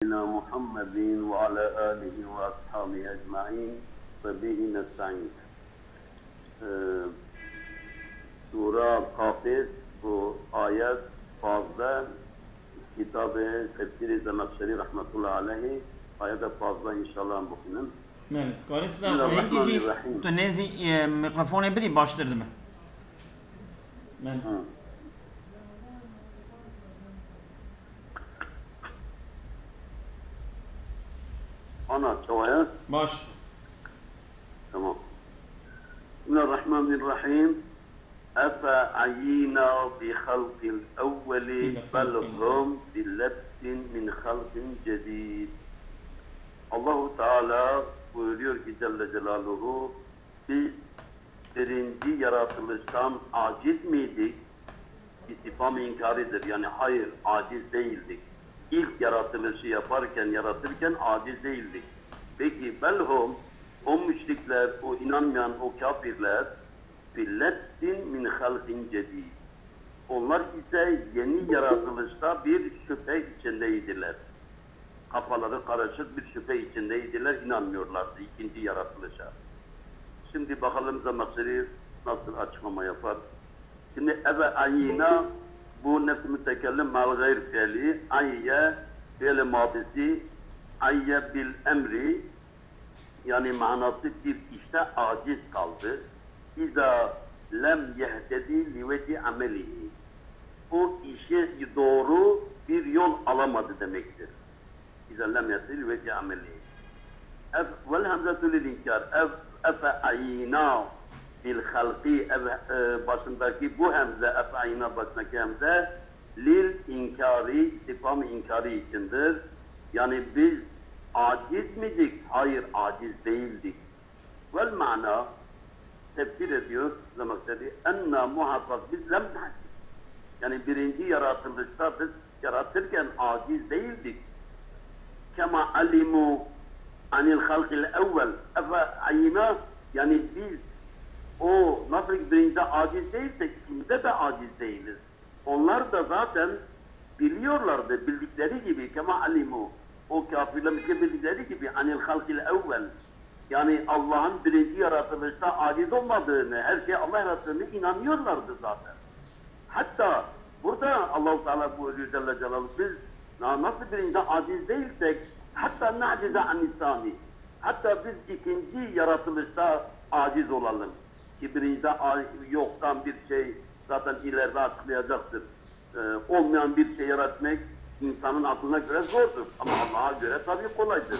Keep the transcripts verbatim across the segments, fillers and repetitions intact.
سيدنا محمد وعلى آله وأصحابه أجمعين وبه نستعين. Ee, Sura Qafir, bu ayet pazdeh, kitabê tefsîrê Zemexşerî rahmetullah aleyhi, ayet pazdeh inşallah em bixwînin. Belê, tu karî silav xwe yekî jî Bismillahirrahmanirrahim. Tu nêzî, e, mikrofonê bidî baştir dibe. Belê. Hı. Ana, çawa ye? Baş. Tamam. Bismillahirrahmanirrahim. أفعينا بخلق الأول بل هم في لبس من خلق جديد. Allahu Teala buyuruyor ki Celle Celaluhu, biz birinci yaratılıştan aciz miydik? İstifham inkaridir. Yani hayır, aciz değildik. İlk yaratılışı yaparken, yaratırken aciz değildik. Peki, bel hum, o müşrikler, o inanmayan, o kafirler, fi lebsin min halqin cedid. Onlar ise yeni yaratılışta bir şüphe içindeydiler. Kafaları karışık bir şüphe içindeydiler, inanmıyorlardı ikinci yaratılışa. Şimdi bakalım Zemexşeri nasıl açıklama yapar. Şimdi eve ayina, bu nefs-i mütekellim mal gayr fiili, ayye fiili madisi, ayye bil emri, yani manası bir işte aciz kaldı. İza lem yehtedi li veci amelihi. O işe doğru bir yol alamadı demektir. İza lem yehtedi li veci amelihi. Ev, vel hemzetu lil inkar. Ev, efe ayina bil halqi. Ev, e, başındaki bu hemze, efe ayina başındaki hemze lil inkari, istifham inkari içindir. Yani biz aciz miydik? Hayır, aciz değildik. Vel mana, tefsir ediyor Zemexşeri, enna muhakkak biz lem nahcid. Yani birinci yaratılışta biz yaratırken aciz değildik. Kema alimu anil halqil evvel. Efe ayina, yani biz o nasıl ki birincide aciz değilsek, ikincide de aciz değiliz. Onlar da zaten biliyorlardı, bildikleri gibi, kema alimu, o kafirler müşrikler bildikleri gibi, anil halkil evvel, yani Allah'ın birinci yaratılışta aciz olmadığını, her şey Allah yarattığını inanıyorlardı zaten. Hatta burada Allahu Teala buyuruyor Celle Celaluhu, biz na-, nasıl birinci aciz değilsek, hatta nacize anisani, hatta biz ikinci yaratılışta aciz olalım. Ki birinci a-, yoktan bir şey zaten ileride açıklayacaktır. Ee, olmayan bir şey yaratmak insanın aklına göre zordur. Ama Allah'a göre tabii kolaydır.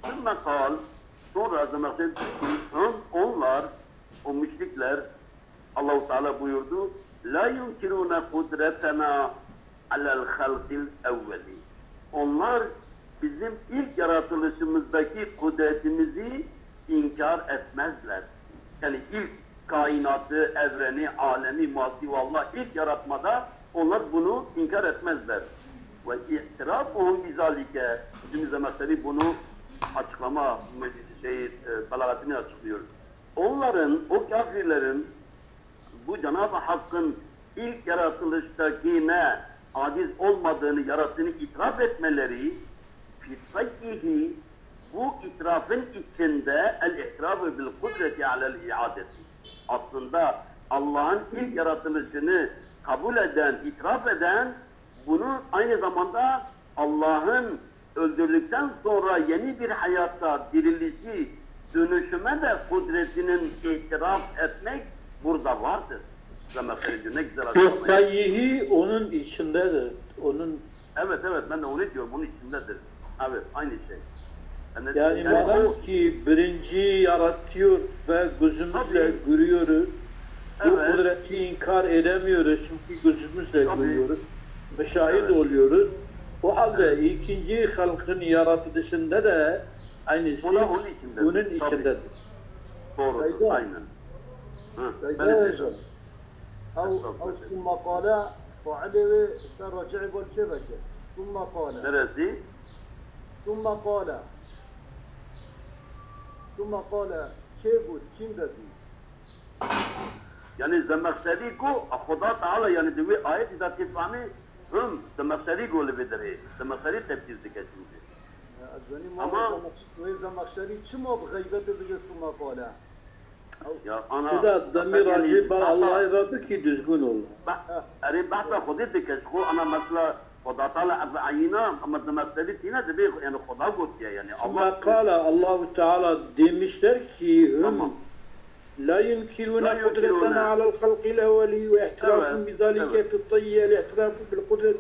Sümme kal, sonra Zemexşeri dedi ki, "Hum, onlar, o müşrikler, Allahu Teala buyurdu, la yunkirune kudretena alel halkil evveli." Onlar bizim ilk yaratılışımızdaki kudretimizi inkar etmezler. Yani ilk kainatı, evreni, alemi, maddi ve Allah ilk yaratmada onlar bunu inkar etmezler. Ve i'tirafuhum bizalike, şimdi Zemexşeri bunu açıklama, şey, e, belagatını açıklıyor. Onların, o kafirlerin bu Cenab-ı Hakk'ın ilk yaratılıştakine aciz olmadığını, yarattığını itiraf etmeleri, fi sayyihi, bu itirafın içinde, el itirafı bil kudreti alel iadeti. Aslında Allah'ın ilk yaratılışını kabul eden, itiraf eden, bunu aynı zamanda Allah'ın öldürdükten sonra yeni bir hayatta dirilişi, dönüşüme de kudretinin itiraf etmek burada vardır. Zemexşeri diyor, ne güzel açıklama yapıyor. Sayyihi onun içindedir. Onun Evet, evet, ben de onu diyorum, onun içindedir. Evet, aynı şey. Yani Yani madem o ki birinci yaratıyor ve gözümüzle Tabii. görüyoruz. Bu Evet. kudreti inkar edemiyoruz çünkü gözümüzle Tabii. görüyoruz. Müşahit Evet. oluyoruz. O halde Evet. ikinci halkın yaratılışında da aynısı O da onun içindedir. bunun Tabii. içindedir. Doğrudur, Saygı. aynen. Hı, Saygı ben de hocam. Ev, Estağfurullah. ev summa qale, failê wê ser raci'ê bar kê veke. Summa qale. Neresi? Summa qale. Summa qale, kê got, kîm de dî? Yani Zemexşeri got, Xuda Teala yani di wê ayetî de tê fehmê, Him, Zemexşerî go li vê derê, Zemexşerî tefsîr dike şimdi. Ez zanî ma Ama wê Zemexş-, wê Zemexşerî çima bi xeybetê bigir suma qale? Ya ana, Sida demî yani racî bar bahsa Allah'ı ve biki düzgün ol. Ba-, erê, bahsa Xwedê dike ji xwe, ana mesela Xweda Teala ev eyîna, ama Zemexşerî tîne dibê, yani Xweda gotiye, yani Allah. Sümme kale, Allahu Teala demişler ki, hüm Tamam. la yunkirune La yunkirune. kudretena alel halqil evveli ve ihtirafun Evet, bizalike evet. fi tayyi el ihtirafu bil kudret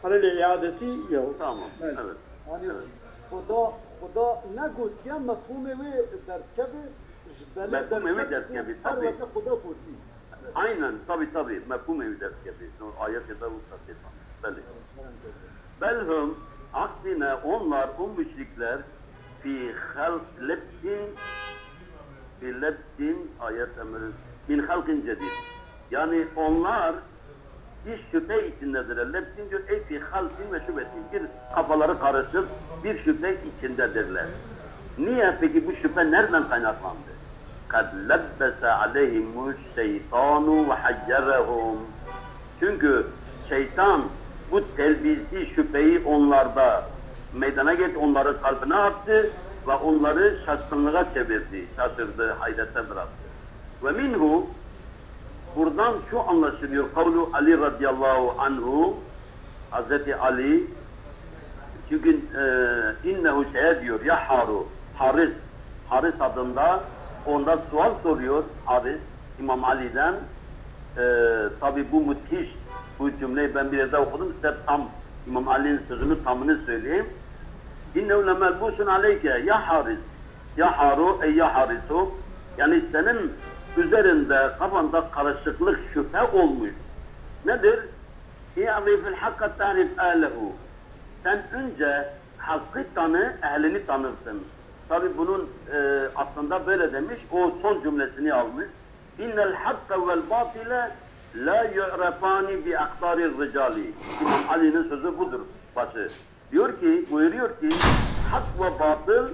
alel iadeti. Ya. Tamam, Evet. evet. Yani Evet. Xweda, Xweda ne gotiye mefhûmê wê derkeve, ji belê Mefhûmê wê derkeve, derkeve, her tabii. weke Xweda gotiye. Aynen, tabii, tabii. Mefhûmê wê derkeve. O ayetê de wisa têpan. Belê. Belhum, aksine onlar, o müşrikler, fi halq lebsin, fi lebsin, ayet emir, min halqin cedid. Yani onlar bir şüphe içindedirler. Lebsin diyor, ey fi halqin ve şüphetin. Bir kafaları karışık, bir şüphe içindedirler. Niye? Peki bu şüphe nereden kaynaklandı? Kad lebbese aleyhimuş şeytanu ve hayyerehum. Çünkü şeytan bu telbisi, şüpheyi onlarda meydana getirdi, onların kalbine attı ve onları şaşkınlığa çevirdi, şaşırdı, hayrete bıraktı. Ve minhu, buradan şu anlaşılıyor, kavlu Ali radıyallahu anhu, Hazreti Ali, çünkü, e, innehu şeye diyor, ya Haru, Haris, Haris adında, onda sual soruyor Haris, İmam Ali'den. E, tabi bu müthiş, bu cümleyi ben bir yerde okudum, size tam İmam Ali'nin sözünü tamını söyleyeyim. İnnehu lemelbusun aleyke, ya Haris, ya Haru, ey ya Harisu, yani senin üzerinde, kafanda karışıklık, şüphe olmuş. Nedir? İ'rifil hakka ta'rif ehlehu. Sen önce hakkı tanı, ehlini tanırsın. Tabi bunun, e, aslında böyle demiş, o son cümlesini almış. İnnel hakka vel batile la yu'refani bi aktarir ricali. İmam Ali'nin sözü budur, başı. Diyor ki, buyuruyor ki, hak ve batıl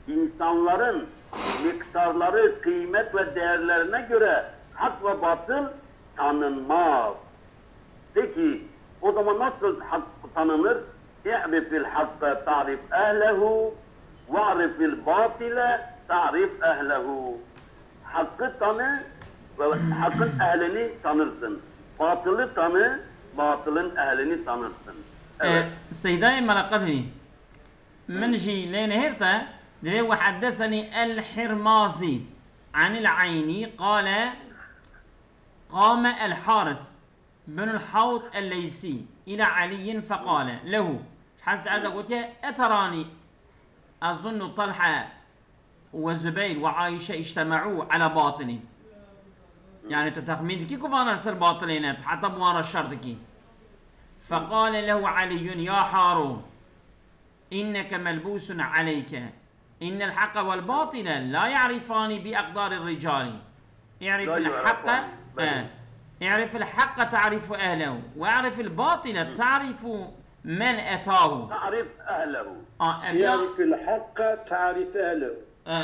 insanların miktarları, kıymet ve değerlerine göre hak ve batıl tanınmaz. Peki, o zaman nasıl hak tanınır? İ'rifil hakka ta'rif ehlehu, ve'rifil batile ta'rif ehlehu. Hakkı tanı ve hakkın ehlini tanırsın. Batılı tanı, batılın ehlini tanırsın. Evet. E, Seydayê Mela Qedrî, min jî lê nihêrte, divê we heddesenî el Hirmazî anil Eynî qale qame el Haris bin el Hawt el Leysi ila Eliyyin feqale lehu. Hezreti Ali gotiye, eteranî ezunnu Talha ve Zubeyr ve Ayşe ictema'u ala batilin. Yani tu texmîn dikî ku vana li ser batilê ne, tu heta bi wan re şer dikî. Feqale lehu Aliyyun ya Haru, inneke melbusun aleyke. Innel hakka vel batile la ya'rifani bi akdari ricali. I'rifil hakka, belê. He. I'rifil hakka ta'rifu ehlehu. Ve i'rifil batile ta'rifu men etahu. Ta'rif ehlehu. A, ev ya I'rifil hakka ta'rif ehlehu. E,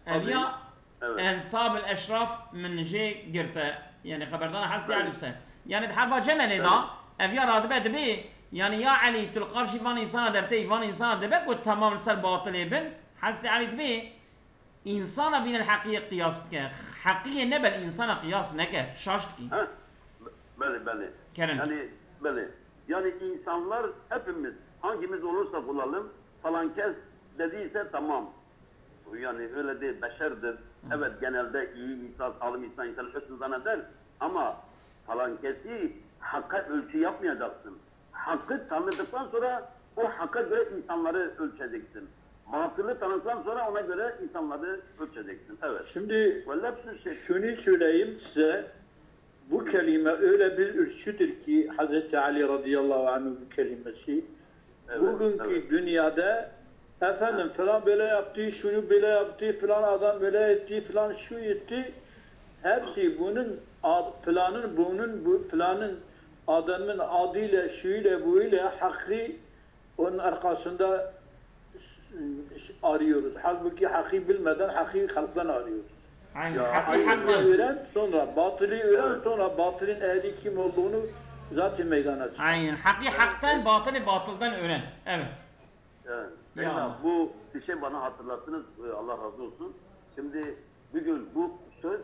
ev ya Evet. Ensab el Eşraf min jê girte. Yani xeberdana Hezretî Belê. Ali se. Yani di herba Cemelê Belê. da, ev ya radibe dibê, yani ya Elî, tu li qarşî van însana derteyî, van însana dibe ku temam li ser batilê bin, Hezretî Elî dibê, însana bîne li heqiyê qiyas bike. Heqiyê ne bel însana qiyas neke, tu şaş dikî. Ha, be-, belê, belê. Kerem. Yani, belê. Yani insanlar hepimiz, hangimiz olursak olalım, falan kes dediyse tamam. Yani öyle değil, beşerdir. Hı. Evet, genelde iyi insan, salim insan, insan hüsnü zanneder. Ama falan kesi hakka ölçü yapmayacaksın. Hakkı tanıdıktan sonra o hakka göre insanları ölçeceksin. Batılı tanıdıktan sonra ona göre insanları ölçeceksin. Evet. Şimdi Ve lafzı şey şunu söyleyeyim size. Bu kelime öyle bir ölçüdür ki Hazreti Ali radıyallahu anh'ın bu kelimesi, Evet, bugünkü evet. dünyada efendim Evet. falan böyle yaptı, şunu böyle yaptı, falan adam böyle etti, falan şu etti. Hepsi bunun ad-, falanın, bunun, bu falanın adamın adıyla, şuyla, buyla hakkı onun arkasında arıyoruz. Halbuki hakkı bilmeden hakkı halktan arıyoruz. Aynen. Ya, Hakkı aynen. Hakkı halktan. öğren, sonra batılı öğren, Evet. sonra batılın ehli kim olduğunu Zaten meydana çıkar. Aynen. Hakkı haktan, batılı batıldan öğren. Evet. Evet. Ya. Bu bir şey bana hatırlattınız. Ee, Allah razı olsun. Şimdi bugün bu söz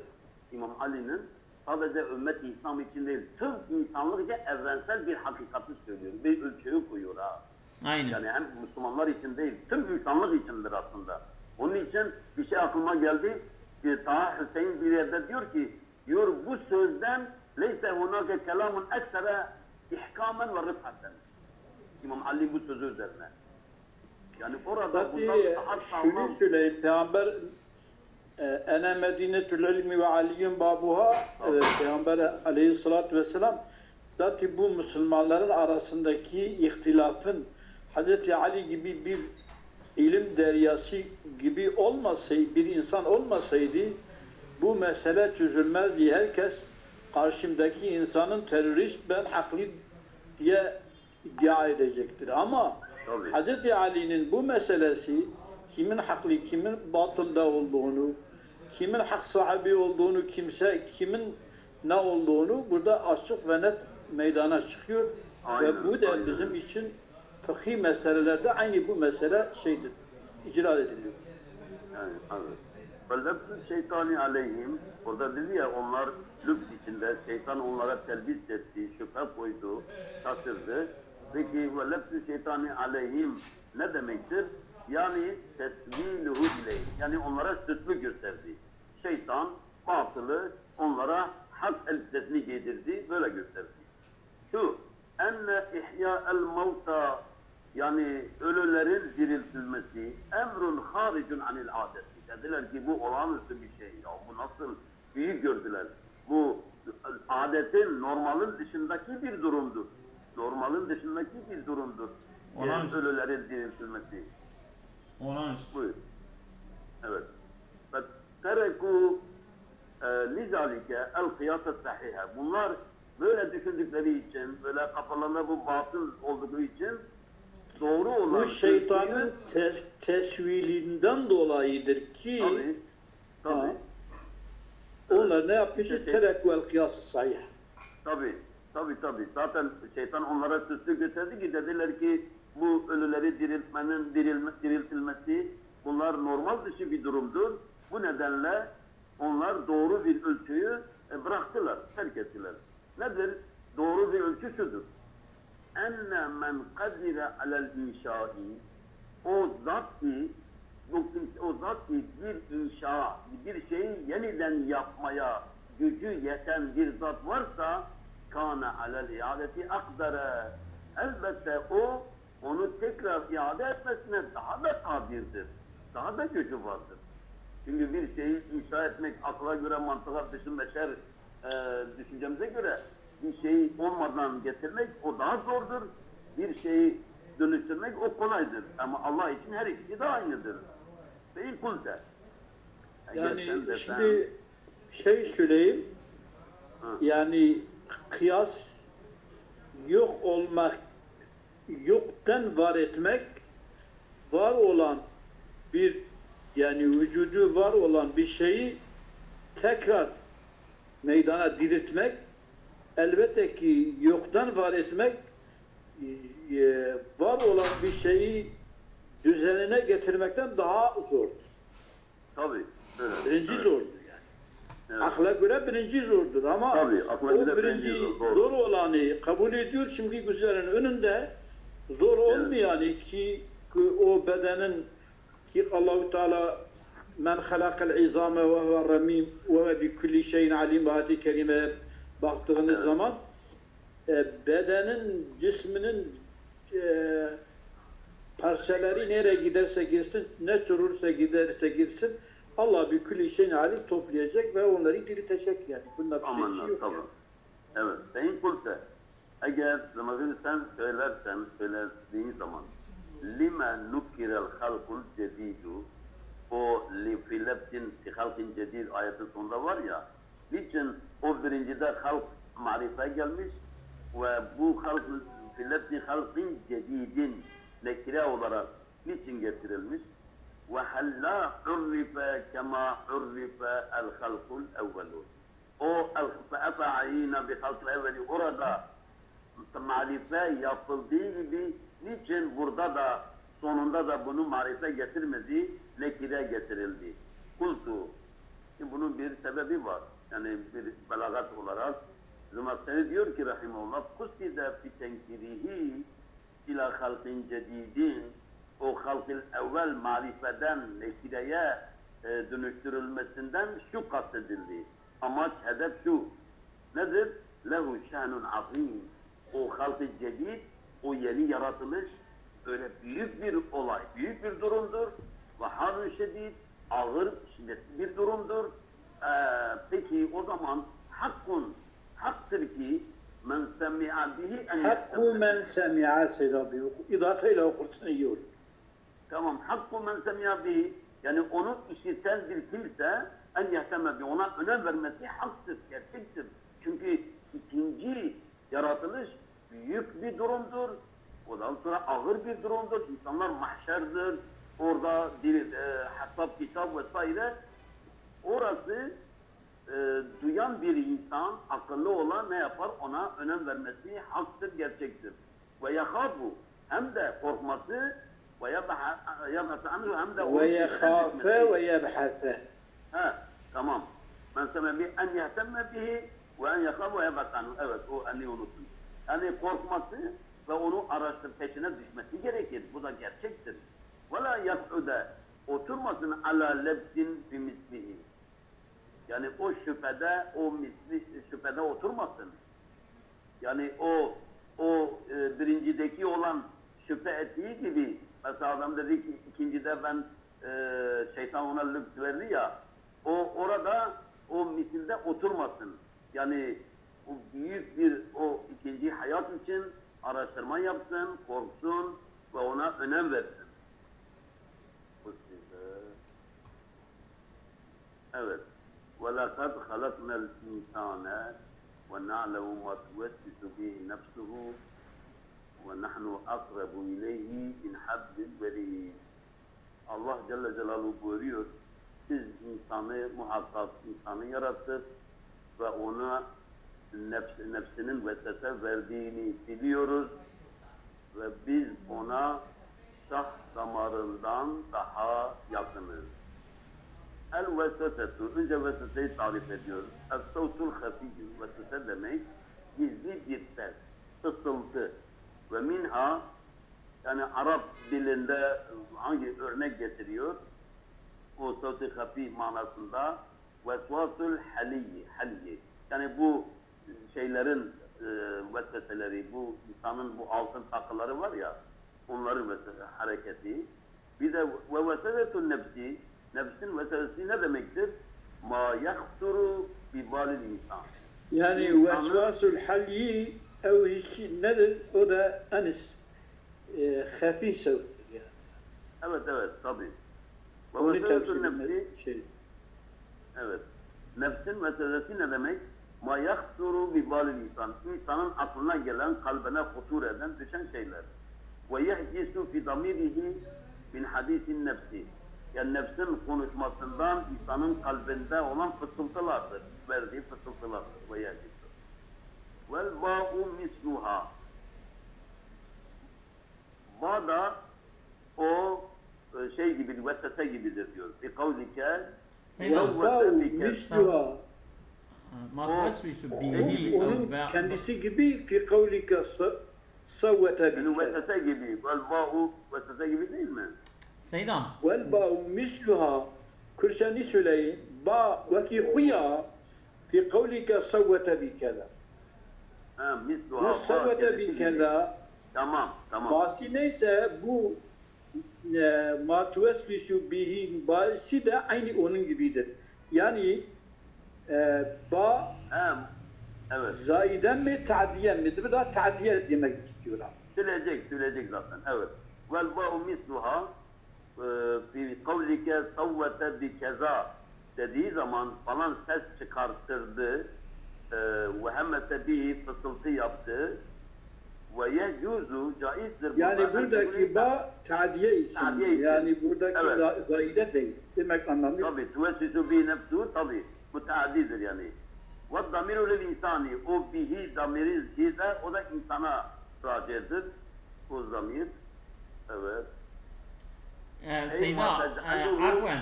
İmam Ali'nin sadece ümmet-i İslam için değil, tüm insanlık için evrensel bir hakikati söylüyor. Bir ölçüyü koyuyor ha. Aynen. Yani hem Müslümanlar için değil, tüm insanlık içindir aslında. Onun için bir şey aklıma geldi. Ee, Taha Hüseyin bir yerde diyor ki, diyor bu sözden "leyse hunake kelamun eksere ihkamen ve rıfhaten." İmam Ali bu sözü üzerine. Yani orada Tabii bundan daha şunu sağlam. Söyleyeyim, Peygamber e, ene medinetül ilmi ve aliyyun babuha, e, Peygamber aleyhissalatu vesselam zaten bu Müslümanların arasındaki ihtilafın Hz. Ali gibi bir ilim deryası gibi olmasaydı, bir insan olmasaydı bu mesele çözülmezdi. Herkes karşımdaki insanın terörist, ben haklı diye iddia edecektir. Ama Tabii. Hz. Ali'nin bu meselesi kimin haklı, kimin batılda olduğunu, kimin hak sahibi olduğunu, kimse kimin ne olduğunu burada açık ve net meydana çıkıyor. Aynen, Ve bu da aynen. Bizim için fıkhi meselelerde aynı bu mesele şeydir, icra ediliyor. Yani, evet. Ve lebsü şeytani aleyhim, orada dedi ya, onlar lübs içinde, şeytan onlara telbis etti, şüphe koydu, şaşırdı. Peki ve lebsü şeytani aleyhim ne demektir? Yani tesviluhu ileyhim. Yani onlara süslü gösterdi. Şeytan batılı onlara hak elbisesini giydirdi, böyle gösterdi. Şu, enne ihya el mevta, yani ölülerin diriltilmesi, emrun haricun anil adeti. Dediler ki bu olağanüstü bir şey ya, bu nasıl, büyük gördüler. Bu adetin, normalin dışındaki bir durumdur. Normalin dışındaki bir durumdur. Olağanüstü. Ölülerin diriltilmesi. Olağanüstü. Buyur. Evet. Ve tereku e, lizalike el kıyasa sahihe. Bunlar böyle düşündükleri için, böyle kafalarında bu batıl olduğu için doğru olan Bu şeytanın te- tesvilinden dolayıdır ki Tabii. Tabii. Ha. Onlar ne yapmıştır? Şey- Tereku el kıyası sahih. Tabii. Tabii tabii. Zaten şeytan onlara süslü gösterdi ki dediler ki bu ölüleri diriltmenin dirilme, diriltilmesi bunlar normal dışı bir durumdur. Bu nedenle onlar doğru bir ölçüyü e, bıraktılar, terk ettiler. Nedir? Doğru bir ölçü şudur. Enne men kadire alel inşai, o zat ki, bu kimse, o zat ki bir inşa, bir şeyi yeniden yapmaya gücü yeten bir zat varsa, kana alel iadeti akdere. Elbette o onu tekrar iade etmesine daha da kadirdir. Daha da gücü vardır. Çünkü bir şeyi inşa etmek akla göre, mantığa, bizim beşer e, düşüncemize göre bir şeyi olmadan getirmek o daha zordur. Bir şeyi dönüştürmek o kolaydır. Ama Allah için her ikisi de aynıdır. Ve in kulte. Eğer Yani sen de şimdi şey söyleyeyim, Hı. Yani kıyas yok olmak, yoktan var etmek, var olan bir, yani vücudu var olan bir şeyi tekrar meydana diriltmek, elbette ki yoktan var etmek, e, var olan bir şeyi düzenine getirmekten daha zordur. Tabii. Evet. Birinci Evet. Zordur yani. Evet. Akla göre birinci zordur ama Tabii, akla o göre birinci birinci zor, doğru. Zor olanı kabul ediyor. Şimdi gözlerin önünde zor olmayanı ki, ki o bedenin ki Allahu Teala men halakal izame ve huve ramim ve huve bi kulli şeyin alim ayet-i kerimeye baktığınız Evet. Zaman e, bedenin, cisminin e, parçaları nereye giderse girsin, ne çürürse giderse girsin, Allah bi kulli şeyin alim toplayacak ve onları diriltecek yani. Bunda bir Aman şey ha, yok. Tamam. Evet. Ve in kulte. Eğer zamazını sen söylersen, söylediğin zaman lime nukirel halkul cedidu, o li fi lebsin fi halkin cedid ayetin sonunda var ya, niçin o birincide halk marife gelmiş ve bu halk fi lebsin halkin cedidin nekire olarak niçin getirilmiş? Ve hella urrife kema urrife el halkul evvelu. O el feefa ayina bi halkil evveli orada marife yapıldığı gibi niçin burada da sonunda da bunu marife getirmedi, nekire getirildi? Kultu. Şimdi bunun bir sebebi var. Yani bir belagat olarak Zemakhşeri diyor ki rahimahullah, kuside fi tenkirihi ila halkin cedidin, o halkil evvel marifeden nekireye e, dönüştürülmesinden şu kastedildi. Amaç, hedef şu. Nedir? Lehu şe'nun azim. O halk-ı cedid, o yeni yaratılış öyle büyük bir olay, büyük bir durumdur. Ve halun şedid, ağır, şiddetli bir durumdur. Ee, peki o zaman hakkun, haktır ki men semi'a bihi en Hakkû men semi'a, Seyyid abi, îdafe ile okursan iyi olur. Tamam. Hakkû men semi'a bihi, yani onu işiten bir kimse en yehteme bi, ona önem vermesi haktır, gerçektir. Çünkü ikinci yaratılış büyük bir durumdur. Ondan sonra ağır bir durumdur. İnsanlar mahşerdir. Orada bir e, hesap kitap vesaire. Orası e, duyan bir insan, akıllı olan ne yapar? Ona önem vermesi haktır, gerçektir. Ve yekhafu, hem de korkması, ve yebha-, yebhase anhu, hem de onu Ve yekhafe ve yebhase. Ha, tamam. Men seme bi en yehtemme bihi ve en yekhafe ve yebhase anhu. Evet, o eni unuttum. Yani korkması ve onu araştır, peşine düşmesi gerekir. Bu da gerçektir. Ve la yek'ude, oturmasın ala lebsin bi mislihi. Yani o şüphede, o misli şüphede oturmasın. Yani o, o e, birincideki olan şüphe ettiği gibi, mesela adam dedi ki ikincide ben e, şeytan ona lüks verdi ya, o orada o misilde oturmasın. Yani o büyük bir o ikinci hayat için araştırma yapsın, korksun ve ona önem versin. Bu size. Evet. وَلَقَدْ خَلَقْنَا الْاِنْسَانَ وَنَعْلَمُ مَا تُوَسْوِسُ بِهِ نَفْسُهُ وَنَحْنُ أَقْرَبُ إِلَيْهِ مِنْ حَبْلِ الْوَرِيدِ. Allah Celle Celaluhu buyuruyor, biz insanı, muhakkak insanı yarattık ve ona nefs-, nefsinin vesvese verdiğini biliyoruz ve biz ona şah damarından daha yakınız. El vesvesetu, önce vesveseyi tarif ediyoruz. Es savtul hafiyyü, vesvese demek gizli bir ses, fısıltı. Ve minha, yani Arap dilinde hangi örnek getiriyor? O savt-ı hafi manasında vesvasul haliyyi, haliyyi. Yani bu şeylerin e, vesveseleri, bu insanın bu altın takıları var ya, onların vesvese hareketi. Bir de ve vesvesetun nefsi, nefsin vesvesesi ne demektir? Ma yahsuru bi balil insan. Yani İnsanın vesvasul halyi ev hiç nedir? O da enis, e, hafi sevktir yani. Evet, evet, tabii. Ve Onu vesvesetun temsil nefsi etmek şey. Evet. Nefsin vesvesesi ne demek? Ma yahsuru bi balil insan. İnsanın aklına gelen, kalbine hutur eden, düşen şeyler. Ve yehcisu fi damirihi min hadisin nefsi. Yani nefsin konuşmasından insanın kalbinde olan fısıltılardır. Verdiği fısıltılardır. Ve yehcisu. Vel ba'u misluha. Ba da o e, şey gibidir, vesvese gibidir diyor. Bi kavlike Selam. Ve ba'u misluha. Ma O- tuweswisu O, bihi onun ev ba- kendisi gibi fi kavlike sa- savvete Yani bike. vesvese gibi. Vel ba'u vesvese gibi değil mi? Seydam. Vel ba'u misluha. Kürsenî söyleyeyim. Ba wekî xwe ya fi kavlike savvete bike de. Ha, misluha. Bu savvete bike de. Tamam, tamam. Basi neyse bu e, ma tuweswisu bihi basi de aynı onun gibidir. Yani e, ba Hem, evet. Zaide mi, taadiye mi? Dibi da taadiye demek istiyorum. Söyleyecek, söyleyecek zaten. Evet. Vel ba'u misluha e, fi kavlike savvete bi keza dediği zaman falan ses çıkarttırdı. E, ve hemmese bihi fısıltı yaptı. Ve yecuzu caizdir. Yani buradaki ba taadiye için. Taadiye için. Yani buradaki Evet. za- zaide değil. Demek anlamı. Tabi. Tüvesisu bi nefsu tabi. Bu taadidir yani. Ve damiru lil insani, o bihi damiri zî de, o da insana raci'dir. O zamir. Evet. Ee, Ey Seyda, ma tec'aluhu- e, afwen,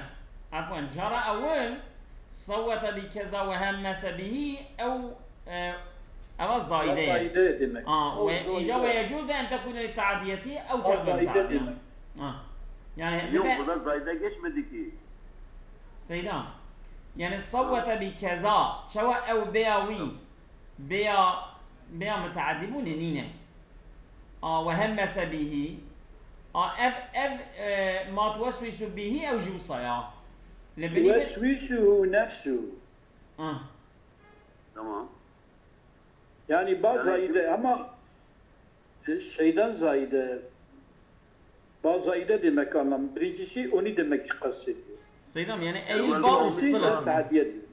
afwen, cara ewil, sawwete bi keza ve hemmese bihi, ew, e, eva zayde ye. Zayde demek. Aa, ve ica ve yecuzu en tekune li ta'diyeti, ew çaxdan ta'diye. Aa. Yani, Yok, burada zayde geçmedi ki. Seyda, yani sawwete bi keza, çawa ew beya wî, beya, beya mutaaddi bûne nîne. A, ve hemmese bihi. A, ev, ev, e, ma tuweswisu bihi ew jûsa ya. Li binî bir- Tuweswisuhu nefsuhu. Ah. Tamam. Yani ba zayde ama şeyden zayde. Ba zayde demek anlam. Birincisi onu demek kastediyor. Seydam, yani eyl ba û silet. Ta'diye diyor.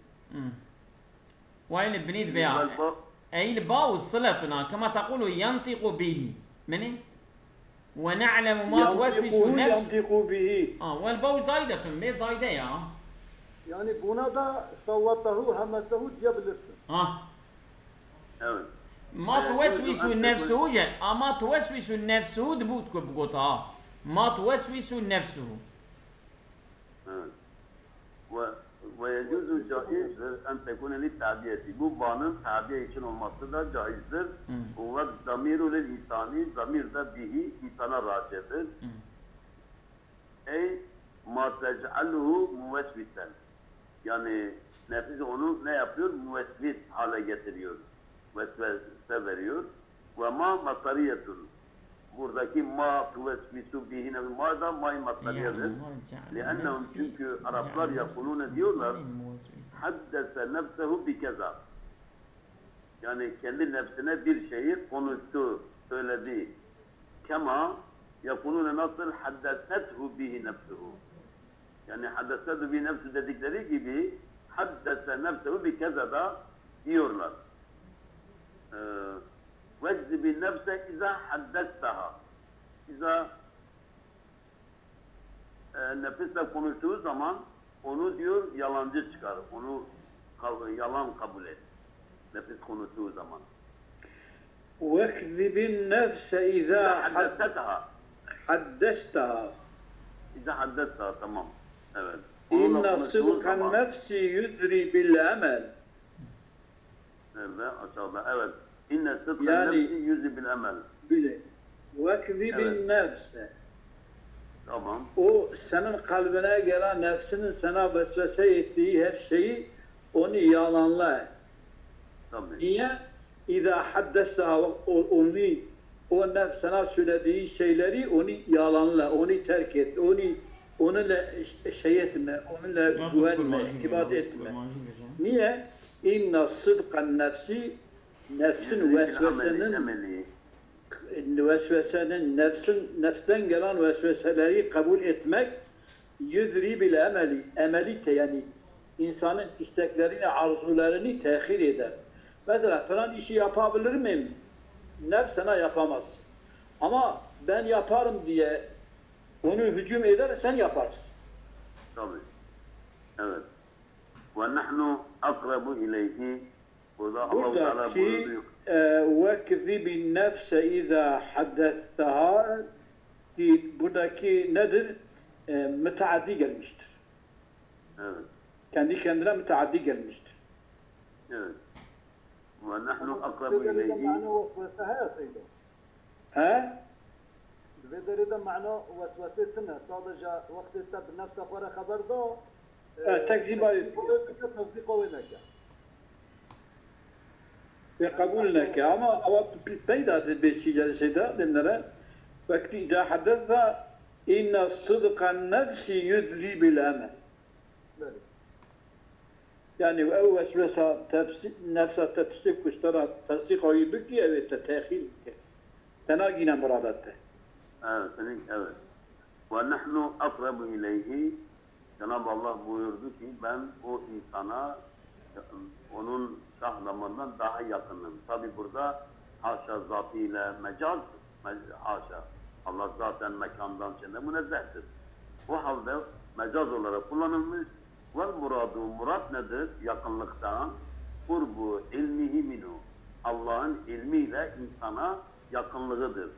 Wayne binî dibe ya. Eyl ba û siletuna, kema tequlu yantiqu bihi. Mini? Ve ne'lemu ma tuweswisu nefs. Yantiqu bihi. Ah, wel ba û zayde tun, bê zayde ya. Yani buna da sawwatahu hemmesehu diyebilirsin. Ha. Evet. Ma tuweswisu nefsuhu je, ama tuweswisu nefsuhu dibu ku bigota. Ma tuweswisu nefsuhu. Evet. Ve, ve yecuzu caizdir en tekune li ta'diyeti. Bu banın ta'diye için olması da caizdir. Ve damiru lil insani, zamir de bihi, insana racidir. Ey ma tec'aluhu muweswisen. Yani nefis onu ne yapıyor? Muwesvis hale getiriyor. Vesvese veriyor. Ve ma mastariyetun. Buradaki ma tuvesvisu bihi nefsi. Ma da ma mastariyettir. Li'ennehum, çünkü Araplar yakulune diyorlar, haddese nefsehu bi keza. Yani kendi nefsine bir şeyi konuştu, söyledi. Kema yakulune, nasıl haddesethu bihi nefsuhu. Yani haddesethu bihi nefsu dedikleri gibi haddese nefsehu bi keza da diyorlar. Ee, veczibi nefse iza haddesteha. İza e, nefisle konuştuğu zaman onu diyor yalancı çıkar. Onu ka- yalan kabul et. Nefis konuştuğu zaman. Vekzibin nefse iza haddesetha. Haddesteha. İza haddesteha, tamam. Evet. İnne sıdkan nefsi yüzri bil emel. Nerede? Aşağıda. Evet. İnne sıdkan nefsi yüzri bil emel. Bile. Vekzibin nefse. Tamam. O senin kalbine gelen nefsinin sana vesvese ettiği her şeyi onu yalanla. Tabii. Niye? İza haddesteha, o, onu, o nefs sana söylediği şeyleri onu yalanla, onu terk et, onu, onunla ş- şey etme, onunla güvenme, irtibat etme. Niye? İnne sıdkan nefsi, nefsin vesvesenin, vesvesenin, nefsin, nefsten gelen vesveseleri kabul etmek, yüzri bil emeli, emeli te yani insanın isteklerini, arzularını tehir eder. Mesela falan işi yapabilir miyim? Nefs sana yapamaz. Ama ben yaparım diye onu hücum edersen yaparsın. Tabii. Evet. Ve nahnu akrabu ileyhi. Burada Allahu Teala Buradaki buyurdu. e, vekzibin nefse iza haddesteha ki buradaki nedir? E, müteaddi gelmiştir. Evet. Kendi kendine müteaddi gelmiştir. Evet. Ve nahnu akrabu ileyhi. Mana vesvese heye Seydo. He? Di vê derê de mana weswesê tune. Sadece wextê te bi nefsa xwe re xeber da, E, tekzîba wê dike. Tekzîba wê dike, tesdîqa wê neke. Wê qebûl neke. Ama ewa peyda dibê çi celsê de demlere. Wekî îca hedesa inne sidqen nefsî yudrî bil emel. Belê. Yani ew weswesa tefsi, nefsa te tiştê ku ji te re tesdîqa wî bikî, ew ê te texîr bike. Te nagîne murada te. Evet, senin, evet. Ve nahnu akrabu ileyhi. Cenab-ı Allah buyurdu ki ben o insana onun şah damarından daha yakınım. Tabi burada haşa zatıyla mecaz, me- haşa. Allah zaten mekandan şeyden münezzehtir. O halde mecaz olarak kullanılmış. Vel muradu, murat nedir? Yakınlıktan. قرب علمه منه. Allah'ın ilmiyle insana yakınlığıdır.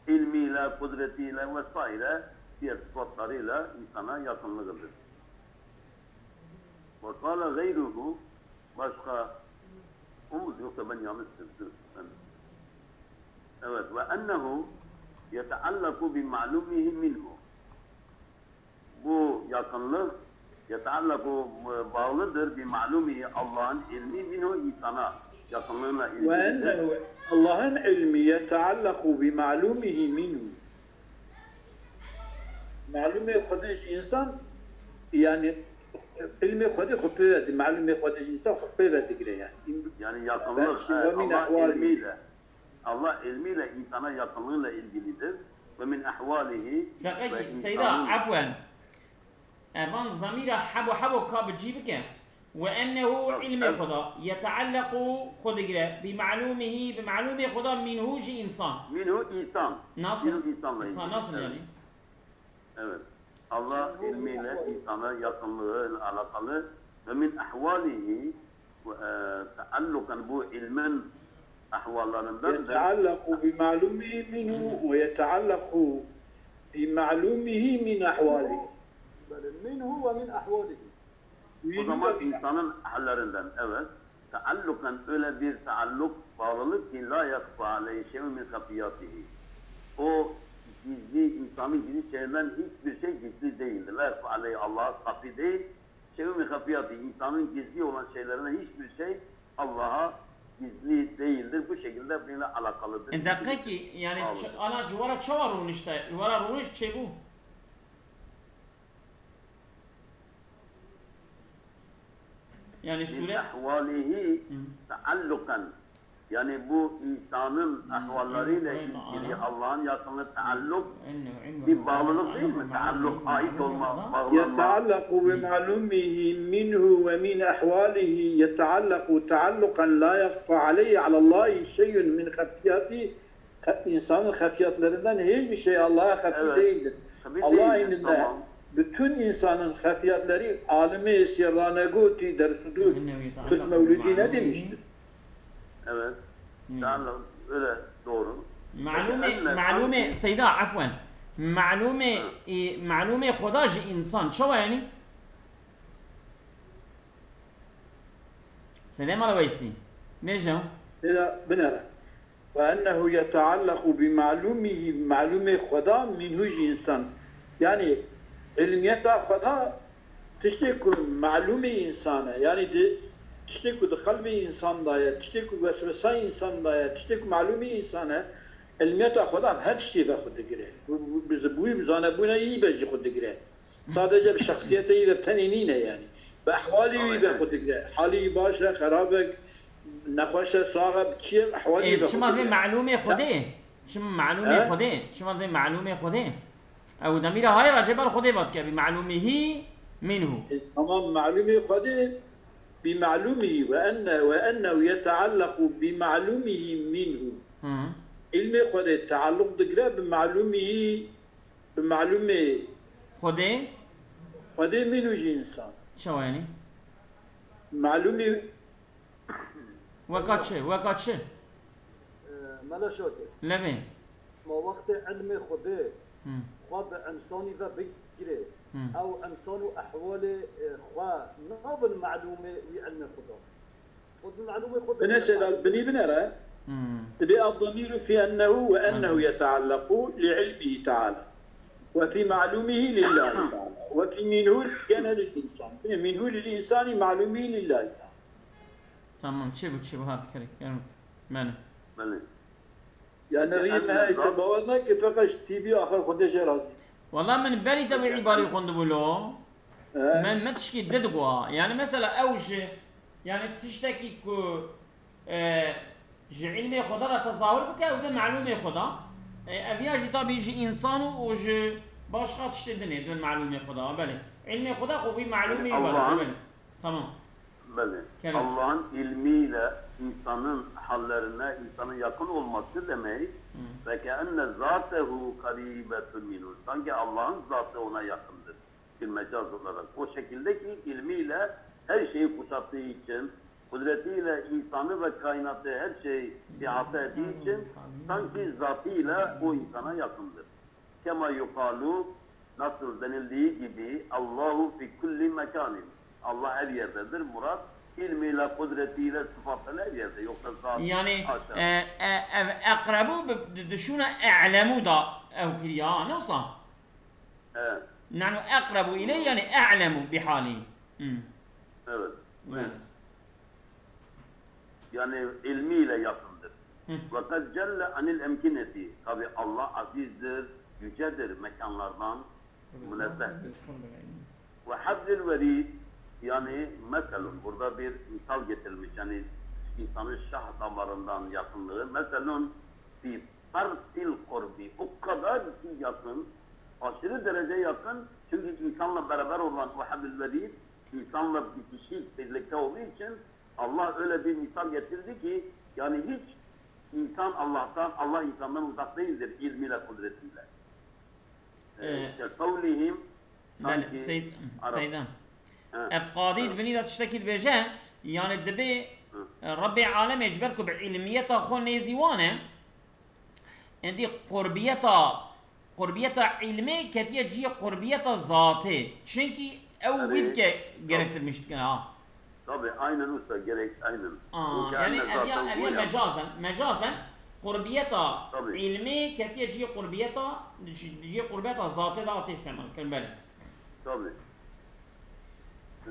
İlmiyle, kudretiyle vesaire diğer sıfatlarıyla insana yakınlığıdır. Ve kâle gayruhu, başka, o mu yoksa ben yanlıştır? Dur, ben. Evet, ve ennehu yeteallaku bi ma'lumihi minhu. Bu yakınlık yeteallaku, e, bağlıdır bi ma'lumihi, Allah'ın ilmi minhu, insana yakınlığına ilgilidir. Ve ennehu, Allah'ın ilmi yeteallaku bi ma'lumihi minhu. Malûmê Xwedê ji însan, yani, ilmê Xwedê xwe pê ve di-, malûmê Xwedê ji însan xwe pê ve digire, yani. Yani yakınlık, Ve min Allah ehwali. ilmiyle, Allah ilmiyle insana yakınlığıyla ilgilidir. Ve min ehvalihi, Deqekî, ve Seyda, insanın efwen. Evan zamîra hebo hebo ka bi cî bike. Ve ennehu Bak, ilmê ev- Xweda. Yeteallequ xwe digire. Bi malûmihi, bi malûmê Xweda minhu ji însan. Minhu insan. Nasıl? Minhu insanla ilgili. Ha, nasıl Evet. yani? Evet. Allah ilmiyle insana yakınlığı ile alakalı ve min ahvalihi, e, taallukan, bu ilmin ahvallarındandır. Yeteallaku bi malûmihi minhu ve yeteallaku bi malûmihi min ahvalihi. Belê, minhu ve min ahvalihi. O zaman insanın hallerinden, evet. Taallukan, öyle bir taalluk, bağlılık ki la yakfa aleyhi şey'un min hafiyatihi. O gizli, insanın gizli şeylerinden hiçbir şey gizli değildir. La yakfa aleyhi, Allah'a hafi değil. Şey'un min hafiyatihi, insanın gizli olan şeylerinden hiçbir şey Allah'a gizli değildir. Bu şekilde bununla alakalıdır. E, deqekî, yani, Bağlıdır. ç-, ana civara çawa rûnişte? Civara rûniş çê bû? Yani Min sure ahvalihi Hı. taallukan. Yani bu insanın Hı, ahvallarıyla ilmi Kur'an ilgili ana. Allah'ın yakınlığı taalluk Hı, ilmi bir Kur'an bağlılık ana, değil mi? Kur'an Taalluk, ilmi ait Kur'an olma, ana. bağlanma. Yeteallaku bi Hı. malûmihi minhu ve min ahvalihi yeteallaku taallukan la yakfa aleyhi alallahi şey'un min hafiyatihi. He-, insanın hafiyatlerinden hiçbir şey Allah'a hafi Evet. değildir. Hafi Allah değildir, indinde tamam. bütün insanın hafiyatlari alimi sirranegotî dersudur. Tut mewlidî ne demiştir? Evet. Hı. Tamam, öyle doğru. Malûmê, Peki, en-, malûmê, Seyda, efwen. Malûmê, Ha. e, malûmê Xweda ji însan. Çawa yani? Seyda Mala Weysî. Bêje. Seyda, binere. Ve ennehu yeteallaku bi malûmihi, malûmê Xweda minhu ji însan. Yani, ilmiyeta Xweda tiştê ku malûmê însan e, yani di, tiştê ku di qelbê însan de ye, tiştê ku weswesa însan de ye, tiştê ku malûmê însan e, ilmiyeta Xweda her tiştê ve xwe digire. Bi, bi, bi, bi zanebûna yî ve jî xwe digire. Sadece bi şexsiyetê wî ve tenê nîne yani. Bi ehwalê wî ve xwe digire. Halî wî baş e, xerab e, nexweş e, sax e, bi çi ye, ehwalê wî Ê, ve çima xwe vê digire. Malûmê Xwedê? Çima malûmê He? Xwedê? Çima vê malûmê Xwedê? Ew demîra hayê ra cêbal Xwedê vat ke bi malûmihî minhu. E, tamam, malûmê Xwedê bi malûmihî ve enne, ve ennehu yeteallequ bi malûmihî minhu. Hı. Îlmê Xwedê tealluq digire bi malûmihî Bi malûmê Xwedê? Xwedê mîn û jî însan. Çawa yanî? Malûmî Weka çi? Weka çi? Ee, Mele Şakir. Levê. Ma wextê ilmê Xwedê Hı. xwe bi însanî ve bigirê, Hı. ew însan û ehwalê, e, xwe nabin malûmê wî ilmê Xweda. Binê Seyda, binî binere. Hmm. Dibê ad-damiru fi ennehu ve ennehu yeteallequ li ilmihi teala. Ve fi ma'lumihi lillahi teala. Ve fi minhu gene lil insan. Binê minhu lil insani ma'lumihi lillahi teala. Tamam, çi bu, çi bu, hadi, kerek, kerek. Benim. Benim. Yani rî me te bawer nake, feqet T V axir Xwedê jê razî. Wala min berî te wî îbarî xwendibû lo. He. Me, me tişkî di digo. Yani mesela ew ji, yani tiştekî ku, e, ji ilmê Xweda re tezahür bike, ew de malûmê Xweda. E, ev ya jî tabî ji însan û, û ji başqa tiştê dinê, di malûmê Xweda. Belê. Ilmê Xweda xwe wî malûmê wî Allah'ın belê. Tamam. Belê. Kerem. Allah'ın ilmiyle insanın hallerine, insanın yakın olması demek, Hı. ve keenne zatehu karibetun minhu. Sanki Allah'ın zatı ona yakındır. Bir mecaz olarak. O şekilde ki ilmiyle her şeyi kuşattığı için, Kudretiyle insanı ve kainatı, her şey ihata ettiği için sanki zatıyla o insana yakındır. Kema yukalu, nasıl denildiği gibi, Allahu fi kulli mekanin. Allah her yerdedir. Murat, ilmiyle, kudretiyle, sıfatlarıyla her yerde. Yoksa zat, Yani, haşa. e, e, ev eqrebu bi- di- dişûne e'lemu da ew kiriya, ne wisa? Evet. Nahnu eqrebu ileyh, yani e'lemu bi hali. Hmm. Evet. Evet. Yani ilmiyle yakındır. Hı. Ve kad celle anil emkineti. Tabi Allah azizdir, yücedir, mekanlardan münezzehtir. Ve hablil verid, yani meselun, burada bir misal getirilmiş, yani insanın şah damarından yakınlığı. Meselun fi farsil kurbi, o kadar ki yakın, aşırı derece yakın. Çünkü insanla beraber olan o hablil verid, insanla bitişik, birlikte olduğu için Allah öyle bir misal getirdi ki, yani hiç insan Allah'tan, Allah insandan uzak değildir ilmiyle, kudretiyle. Ee, Ee, işte kavlihim, Belê, sanki Seyîd, Arap. Seyda. Ha, Ev qadî ha. Di binî de tiştekî dibêje, yani dibê, Hı. e, Rebbê Alemê ji ber ku bi îlmiyeta xwe nêzî wan e, Endî qurbiyeta, qurbiyeta îlmê ketiye cihê qurbiyeta zatê. Çimkî ew Erê, wî dike tab- gerektirmiş dikine ha. Tabii, aynen usta, gerek, aynen. Aa, Bu yani kendi ev ya, zaten ev bu ya ya. Mecazen, mecazen qurbiyeta Tabii. Îlmê ketiye cihê qurbiyeta, cihê qurbiyeta zatê de hatê istemal kirin, belê. Tabii. Ee,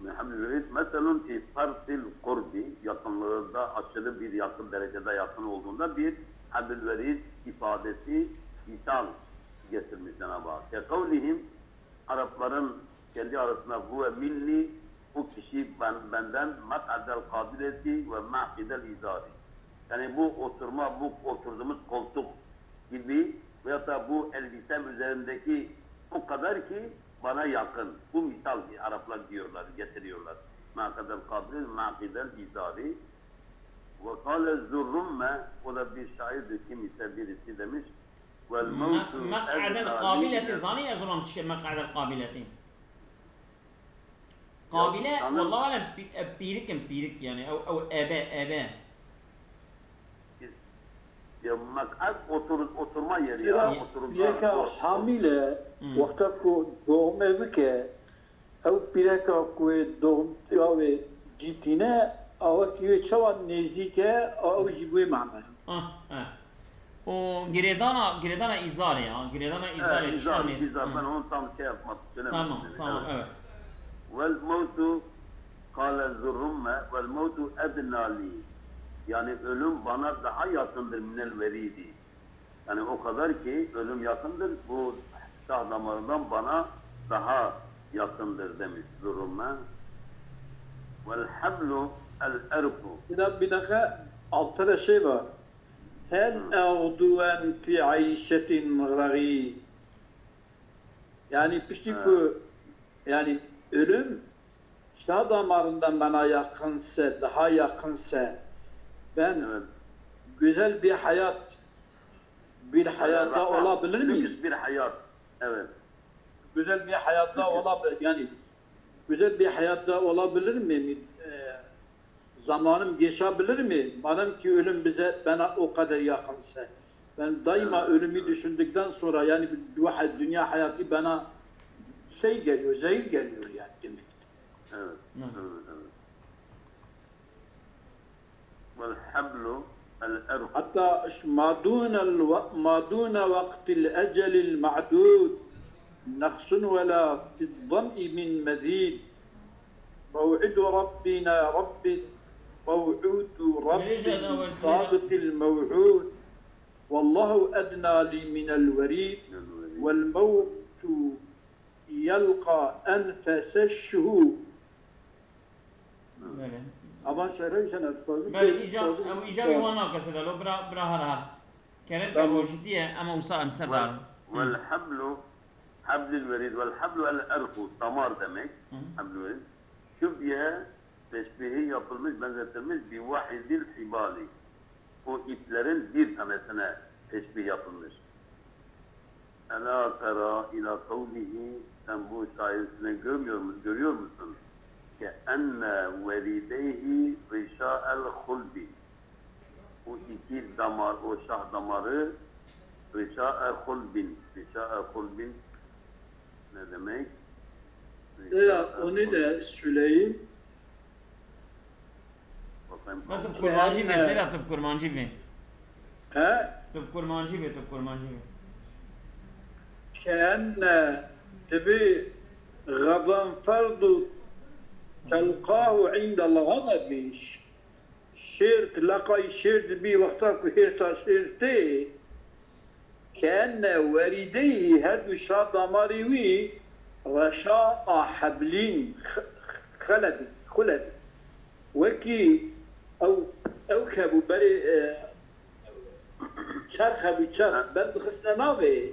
Muhammed Velid, meselun fi farsil kurbi, yakınlığında aşırı bir yakın, derecede yakın olduğunda bir Abdülvelid ifadesi misal getirmiş Cenab-ı Hak. Ke kavlihim, Arapların kendi arasında huve minni, o kişi ben, benden mak'adel kabileti ve ma'kidel izari. Yani bu oturma, bu oturduğumuz koltuk gibi veyahut da bu elbisem üzerindeki o kadar ki bana yakın. Bu misal Araplar diyorlar, getiriyorlar. Ma kadar kabil, ma kadar izari. Ve kâle Zurrumme, o da bir şairdir, kim ise birisi demiş. Vel Me-, mevtu mek'adel edna kabileti, lil zanî ez olam çi mek'adel kabileti? Qabîle, sanırım, wallah alem, pî-, e, pîrik in, pîrik, yani, ew, ew ebe, ebe. Ya, mek'ad otur-, oturma yeri ya, Pîreka, oturma, pîreka o, o. Hamîle, Hmm. Wexta ku doğme bike, ew pîreka ku wê doğmtiya wê cî tîne, awakî wê çawa nêzîk e, ew jî bi wê mane. Ah, eh. O girêdana, girêdana îzarê ya. Girêdana îzarê, evet, îzar, çiyan nêz-, îzar. Hı. Ben onu tam şey yapmak, söylemek Tamam, istedim. Tamam, evet. Evet. Vel mevtu kâle zurrumme, vel mevtu edna li. Yani ölüm bana daha yakındır minel veridi. Yani o kadar ki ölüm yakındır, bu şah damarından bana daha yakındır demiş zurrumme. Vel hablu el erku. Bir dakika, bir dakika, altta da şey var. Hel Hı. E'duwen fi ayşetin ragî. Yani piştî Evet. Ku, yani ölüm şah damarından bana yakınsa, daha yakınsa, ben Evet. Güzel bir hayat, bir Evet, hayatta rahman, olabilir miyim? Lüks bir hayat. Evet. Güzel bir hayatta Lüks. Olabilir, yani güzel bir hayatta olabilir miyim? E, zamanım geçebilir mi? Madem ki ölüm bize, bana o kadar yakınsa. Ben daima Evet, ölümü evet. Düşündükten sonra, yani bu hay-, dünya hayatı bana şey geliyor, zehir geliyor yani demek. Evet, Hı. Evet, evet. Vel hablu el erku. Hatta ş-, ma dûnel we-, ma dûne wektil ecelil ma'dûd, neqsun ve la fiz zam'i min mezîd. Mew'idu Rabbina Rabbi, mew'udu Rabbin sadiqil mew'ûd. Wallahu edna li minel verîd. Vel mewtu yelqa enfeseş şuhûd. Belê. Ama şerê şene, Belê, îca, ew îca wî wan nake, Sedalo, bira, bira her her. Kerem ke Tamam. Rojîtî ye, ema wisa em ser Vel, darin. Vel hablu, hablil verid, vel hablu el erku, damar demek. Hı. Hablil verid. Şübye, teşbihi yapılmış, benzetilmiş, bi vahidil hibali. O iplerin bir tanesine teşbih yapılmış. Ela tera ila kavlihi, sen bu şair üstüne görmüyor mu-, görüyor musun? Keenne werideyhî rîşael xulbî. O iki damar, o şah damarı rîşae xulbin. Rîşae xulbin ne demek? Eya, Rîşae onu xulbin. Da söyleyeyim. Bakayım. Sen tu bi kurmancî vê, Seyda, tu bi kurmancî vê. He? Tu bi kurmancî vê, tu bi kurmancî vê. Keenne, dibê Xezenferdu telqahu indel xezebi. Şêr, leqayî şêr dibî wexta ku hêrsa şêr tê. Keenne werîdeyî, her du şa damarê wî, reşa a heblîn, x-, x-, xelebî, xulebî. Wekî ew, ew kebû berê, e, çerx hebû, çerx, ber dixistine navê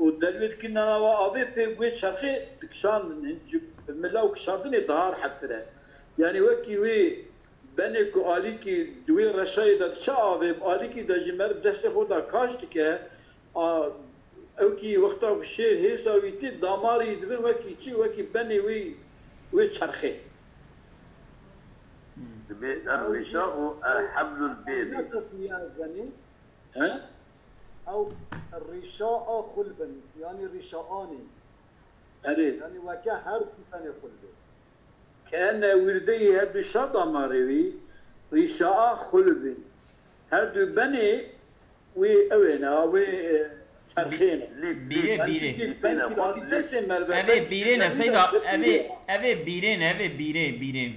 û derwê dikirine nava avê, pê wê çerxê dikişandin, ji mila û kişandinê daha rehettir e. Yanî wekî wê benê ku alîkî di wê reşayê de diçe avê, bi alîkî de jî meriv destê xwe de kaş dike, a, ew kî wexta ku şêr hêsa wî tê, damarê wî dibin wekî çi, wekî benê wî, wê çerxê. Dibê er rîşa û e heblul bêrî. Ne tesniye ez benî? He? Ew rîşa a xulbin, yanî rîşa anî. Erê. Yanî weke her du tenê xulbê. Keenne wirdeyî her du şa damarê wî, rîşa a xulbin. Her du benê wê ew ê ne, wê, e, çerxê ne. Bîrê, bîrê. Yanî çi pênc kîlotî kesê merve, ev ê bîrê ne, Seyda, ev ê, ev ê bîrê ne, ev ê bîrê, bîrê.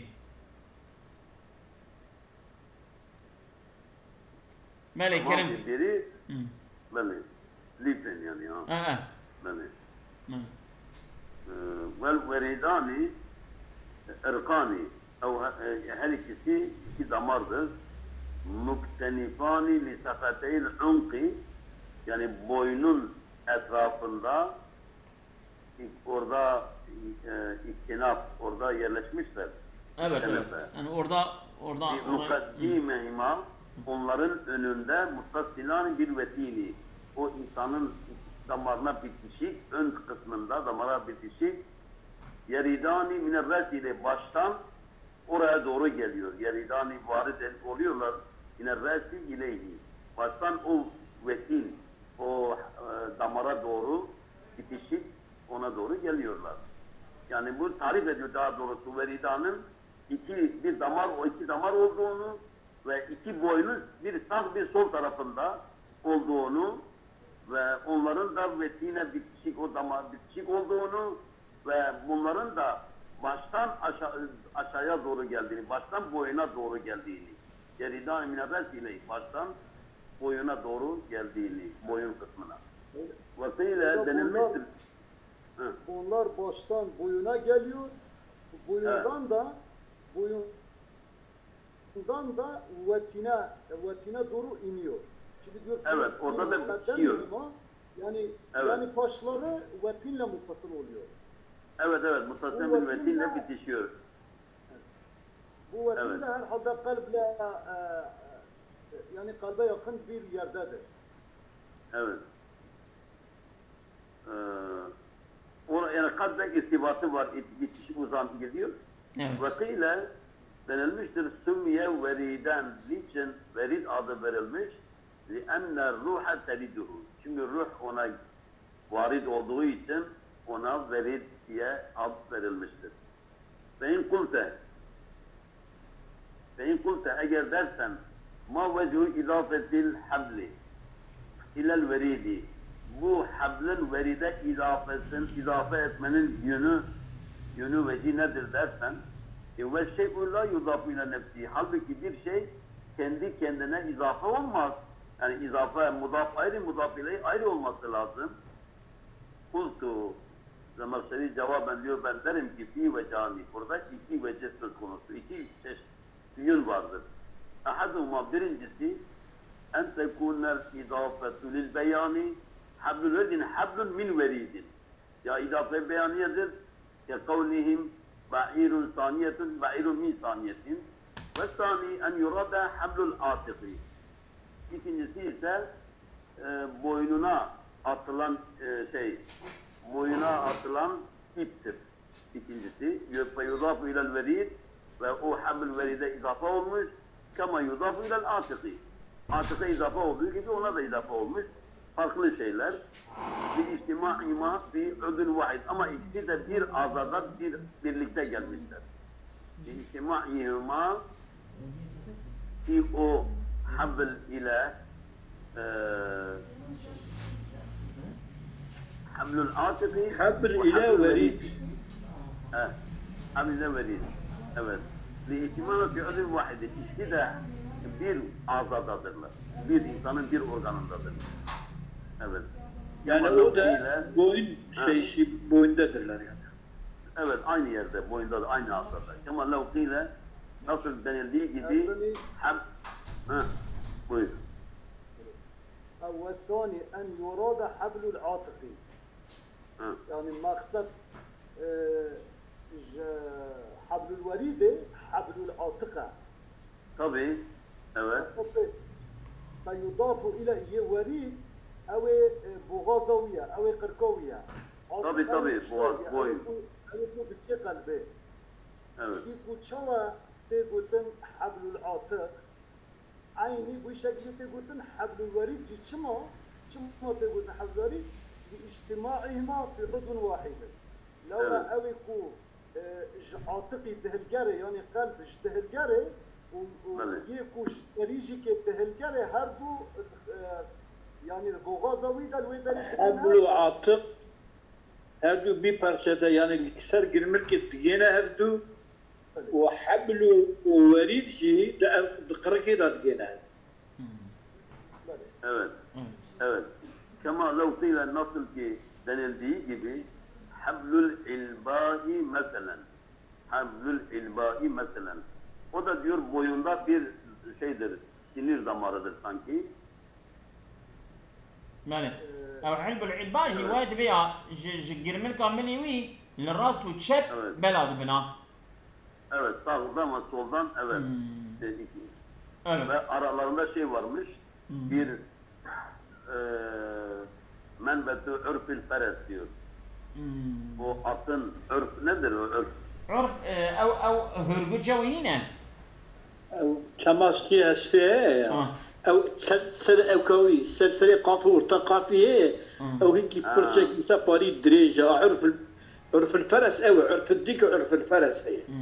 Belê, Kerem. Bêrî, Hı. Belê. Lîpên yanî, ha. Ha, ha. Belê. Hı. Ee, wel werîdanî, irqanî, ew he-, e, her ikisi iki damardır. Muktenîfanî li seqeteyil unqî, yani boynun etrafında, orada, e, iktinaf, orada yerleşmişler. Evet, evet. Yani orada, orada, orada, hı. Mukaddimehima, onların önünde muttasilani bil wetini, o insanın damarına bitişik, ön kısmında damara bitişik, yeridani mine res ile baştan oraya doğru geliyor. Yeridani varid oluyorlar. Yine resi ileyhi. Baştan o vetin, o, e, damara doğru bitişik, ona doğru geliyorlar. Yani bu tarif ediyor daha doğrusu veridanın iki, bir damar, o iki damar olduğunu ve iki boynuz, bir sağ bir sol tarafında olduğunu ve onların da vetine bitişik, o damar bitişik olduğunu ve bunların da baştan aşağı, aşağıya doğru geldiğini, baştan boyuna doğru geldiğini, geriden mine res ile baştan boyuna doğru geldiğini, boyun kısmına. Ve kıyle denilmiştir. Hı. Bunlar baştan boyuna geliyor, boyundan da, boyun Bundan da wetine, wetine doğru iniyor. Şimdi diyor ki, Evet, orada da bitiyor. Yani, Evet. Yani başları vetinle muttasıl oluyor. Evet, evet, muttasil bir vetinle bitişiyor. Bu vetin de herhalde kalple, e, e, yani kalbe yakın bir yerdedir. Evet. Ee, o, yani kalple irtibatı var, it-, bitişik uzantı gidiyor. Evet. Ve kıyle denilmiştir, summiye veriden, niçin verid adı verilmiş? Li enne ruhe teliduhu. Çünkü ruh ona varid olduğu için ona verid diye ad verilmiştir. Fe in kulte, fe in kulte, eger dersen, ma vechu idafetil habli ilel veridi, bu hablin veride idafesin, idafe etmenin yönü, yönü veci nedir dersen, e, ve şey'u la yudafu ile nefsi, halbuki bir şey kendi kendine idafe olmaz. Yani idafe, mudaf ayrı, mudaf ileyh ayrı olması lazım. Kultu, Zemahşeri cevaben diyor, ben derim ki fi vecani, burada iki vecih söz konusu, iki çeşit yön vardır. Ahaduhuma, birincisi, en tekunel idafetu lil beyani, hablul verdi, hablun min veridin. Ya idafe beyaniyedir, ke kavlihim ba'irun saniyetun, ba'irun min saniyetin. Ve sani en yurada hablul atiqi. İkincisi ise, e, boynuna atılan, e, şey, boyuna atılan iptir. İkincisi, yu-, fe yudafu ilel verid ve o hablül veride izafe olmuş. Kema yudafu ilel atiki. Atika izafe olduğu gibi ona da izafe olmuş. Farklı şeyler. Bi içtimaihima fi udun vahid. Ama ikisi de bir azada bir birlikte gelmişler. Bi içtimaihima fi o habl ile e, hablul atiki Habl ve ile hablul verid. Verid. He, habl ile verid. Evet. Li ihtimamı fi udun vahidin. İkisi de bir azadadırlar. Bir insanın bir organındadır. Evet. Yani Ama o da ile boyun Ha. şey, şey boyundadirlar yani. Evet, aynı yerde, boyunda da aynı azada. Ama lev kıyle, nasıl denildiği gibi Aslında hab... Ha, buyur. Ve sani en yurada hablul atiqi. Ha. Yani maksat e, ji hablul verîdê hablul atiqa. Tabii, evet. Maksat e, fe yudafu ile yê verîd ew ê e, boğaza wî ye, ew ê qirka wî ye. Tabii, Atiqa tabii, ew boğaz, tişta wî ye, ew ê boyun. ku, ew ê ku bi çê qelbê. Evet. Jî ku çawa tê gotin hablul atiq, Eynî bu şekilde tê gotin heblul verîd jî çima? Çima tê gotin heblul verîd? Li îctimaihima fi udun wahidin. Lewra Evet. ew ê ku e, ji atiqî dihilgerê, yanî qelb ji dihilgerê û, û Belê. yê ku ji serî jî kê dihilgerê her du e, yanî boxaza wî de li wê derê dikin Hebl û atiq her du bî parçe de, yanî li ser girmirkê digêne her du. Û hebl û, û werîd jî di ev, di qirikê de digêne. Hmm. Evet. Evet. Evet. Kema lew qîle, nasıl ki denildiği gibi, hablul ilbai meselen. Hablul ilbai meselen. O da diyor boyunda bir şeydir, sinir damarıdır sanki. Belê. Ew hilbul ilba jî Evet. wayê divê ya ji, ji girmilka milê wî li rast û çep Evet. bela dibina. Evet, sağdan ve soldan, evet. Hmm. Dedik. Evet. Ve aralarında şey varmış, Hmm. bir e, menbetu urfil feres diyor. Hmm. O atın örf nedir o örf? Urf, e, ew, ew hörgû cewî nîne? Ew çemastî hestê heye ya. Ha. Ew ser, ser ewka wî, ser serê qafî, orta qafî heye. Hmm. Ew hinkî Ha. pirsek wisa parî dirêj e. Urfil, urfil feres ew e. Urfil dik û urfil feres heye. Hmm.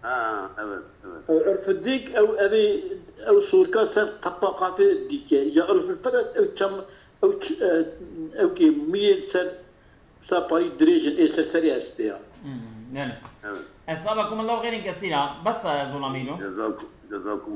Ha, evet, evet. Ew urfil dik, ew evê, ew sorka ser tepa qafê dike. Ya urfil feres ew çem, ew ç-, e, ew kê miyê ser Wisa parî dirêj in, ê ser serê hestê ya. Hmm, yani. Evet. Esaba kum Allah xeyrên kesîra. Bes, e, Zolamîlo. Cezakum, cezakum